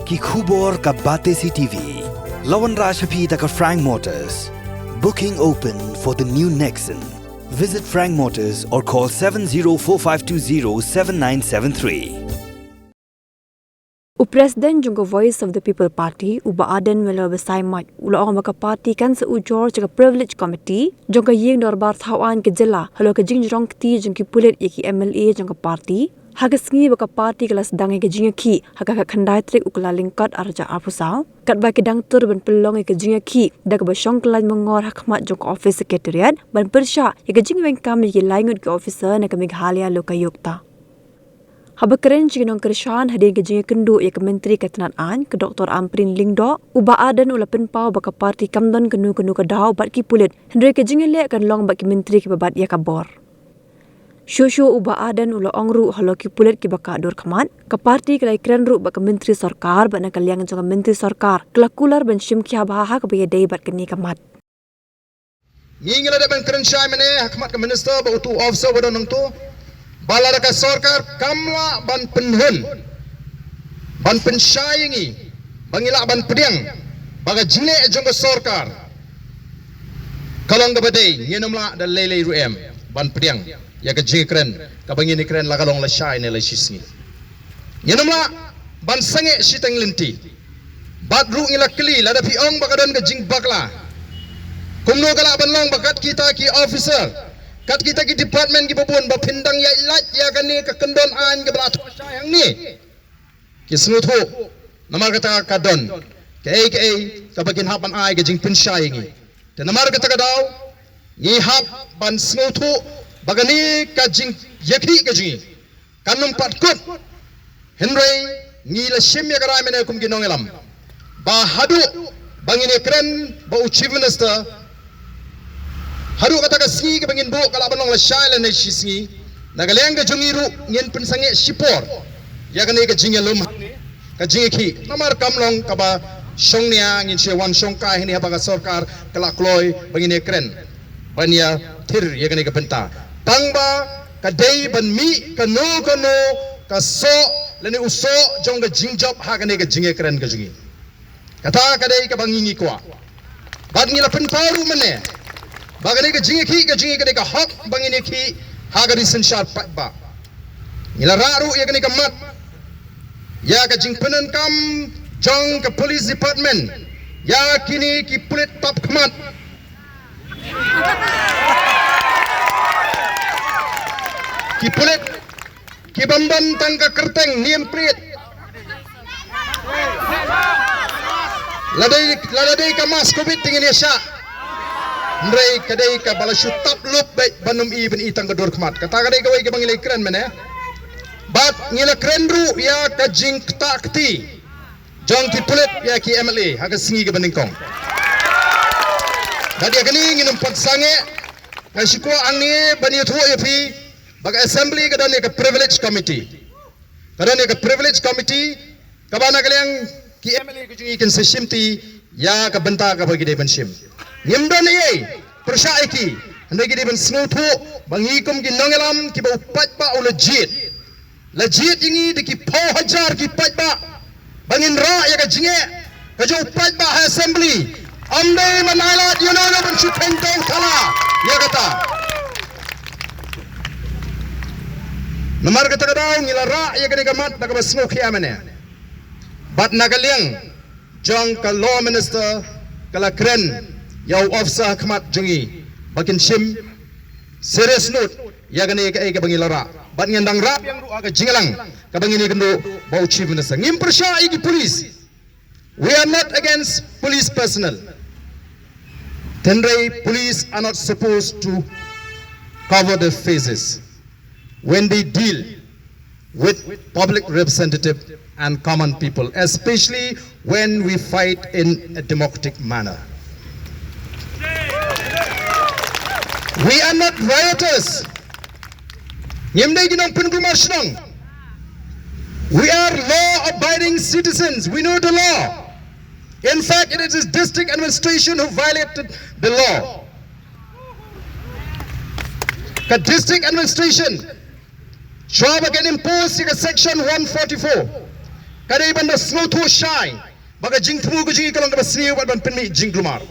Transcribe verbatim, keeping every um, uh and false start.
Ki khubor ka Batesi T V. La wanrah sha phi da ka Frank Motors. Booking open for the new Nexon. Visit Frank Motors or call seven zero four five two zero seven nine seven three. U President jong ka Voice of the People Party, u Bah Ardent Miller Basaiawmoit, u la ong ba ka party kan sa ujor sha ka Privilege Committee jong ka Ïing Dorbar Thaw Aiñ ka jylla halor ka jingjrong kti jong ki pulit ïa ki M L A jong ka party, ha ka sngi ba ka party ka la sdang ïa ka jingïakhih ha ka khatkhyndai tarik u Kyllalyngkot arhajar arphew saw, katba ki dang tur ban pynlong ïa ka jingïakhih da kaba shong kyllaiñ mangor ha khmat jong ka office secretariat ban pyrshah ïa ka jingweng kam ïa ki lai ngut ki officer na ka Meghalaya Lokayukta. Haba kren sha ki nongkyrshan hadien ka jingïakynduh ïa ka Myntri ka tnat aiñ, ka Doctor Ampareen Lyngdoh, u Bah Ardent u la pynpaw ba ka party kam don kano kano ka daw bad ki pulit, hynrei ka jingïaleh kan long bad ki myntri kiba bat ïa ka bor. Shuh shuh u Bah Ardent u la ong ruh halor ki pulit kiba kah dur khmat, ka party ka la ïakren ruh bad ka myntri sorkar bad na ka liang jong ka myntri sorkar ka la kular ban shim khia bha ha kaba ïadei bad kane ka mat. Ngi ngi la dep ban kren shai mynne ha khmat ka minister bad uto u officer uba don hangto, ba lada ka sorkar kam lah ban pynhun, ban pynshai ïa ngi ba ngi lah ban pdiang ba ka jingleh jong ka sorkar ka long kaba dei, ngin ym lah da lei lei ruh em ban pdiang ïa ka jingkren kaba ngin ïakren la ka long lashai ne lashisngi. Ngin ym lah ban sangeh shiteng lynti. Bad ruh ngi la kylli, lada phi ong ba ka don ka jingbakla, kumno ka lah ban long ba kat kita ki officer, kat kita ki department kiba bun ba phin dang ïaid lait ïa kane ka kyndon aiñ kaba la thoh shai hangne? Ki sngewthuh, namar kata ka don kaei kaei kaba kin hap ban ai ka jingpynshai ïa ngi. Te namar kata ka daw ngi hap ban sngewthuh ba kane ka jingïakhih ka jong ngi kan ym pat kut. Hynrei ngi la shim ïa ka rai mynne kum ki nongïalam ba haduh ba ngin ïakren bad u Chief Minister, haduh kata ka sngi kaba ngin buh ka lah ban long lashai lane shisngi, na ka liang ka jong ngi ruh ngin pynsangeh shipor ïa kane ka jingïalum, ka jingïakhih. Namar kam long kaba shongnia ngin shu wan shongkai hangne haba ka sorkar ka la kloi ba ngin ïakren ban ïathir ïa kane ka bynta. Tang ba ka dei ban mih kano kano ka soh lane u soh jong ka jingjop ha kane ka jingïakren ka jong ngi. Kata ka dei kaba ngi ngi kwah. Bad ngi la pynpaw ruh mynne ba kane ka jingïakhih ka jong ngi ka dei ka hok ba ngin ïakhih ha ka ri synshar paidbah. Ngi la rah ruh ïa kane ka mat ïa ka jingpyndonkam jong ka police department ïa kine ki pulit tap khmat. Ki pulit ki bym don tang ka kyrteng name plate. Lada dei, lada dei ka mask covid te ngin ïa shah. Hynrei ka dei kaba la shu tap lup beit ban ym i, ban i tang ka dur khmat. Kata ka dei kawei kaba ngi la kren mynne. Bad ngi la kren ruh ïa ka jingktah kti jong ki pulit ïa ki M L A ha ka sngi kaba nyngkong. Bad ïa kane ngin ym pat sangeh. Nga shu kwah hangne ban ïathuh ïa phi ba ka assembly ka don ïa ka privilege committee. Ka don ïa ka privilege committee kaba na ka liang ki M L A ka jong ngi kin sa shimti ïa ka bynta kaba ki dei ban shim. Ngim don ei ei pyrshah ïa ki, hynrei ki dei ban sngewthuh ba ngi kum ki nongïalam kiba u paidbah u la jied. La jied ïa ngi da ki phew hajar ki paidbah ba ngin rah ïa ka jingeh ka jong u paidbah ha assembly. Ym dei ban ai lad ïa uno uno ban shu kheiñ dong thala ïa kata. Namar kata ka daw ngi la rah ïa kane ka mat da kaba sngewkhia mynne. Bad na ka liang jong ka law minister ka la kren ïa u officer ha khmat jong ngi ba kin shim serious note ïa kane kaei kaba ngi la rah. Bad ngin dang rah biang ruh ha ka jingïalang kaba ngin ïakynduh bad u chief minister. Ngim pyrshah ïa ki police. We are not against police personnel. Hynrei police are not supposed to cover their faces when they deal with public representative and common people, especially when we fight in a democratic manner. We are not rioters. Ngim dei ki nongpynkulmar shnong. We are law-abiding citizens. We know the law. In fact, it is district administration who violated the law. Ka district administration, shuwa ba kan impose ïa ka section one forty-four, Ka dei ban da sngewthuh shai ba ka jingthmu ka jong ngi ka long kaba sniew bad ban pynmih jingkulmar.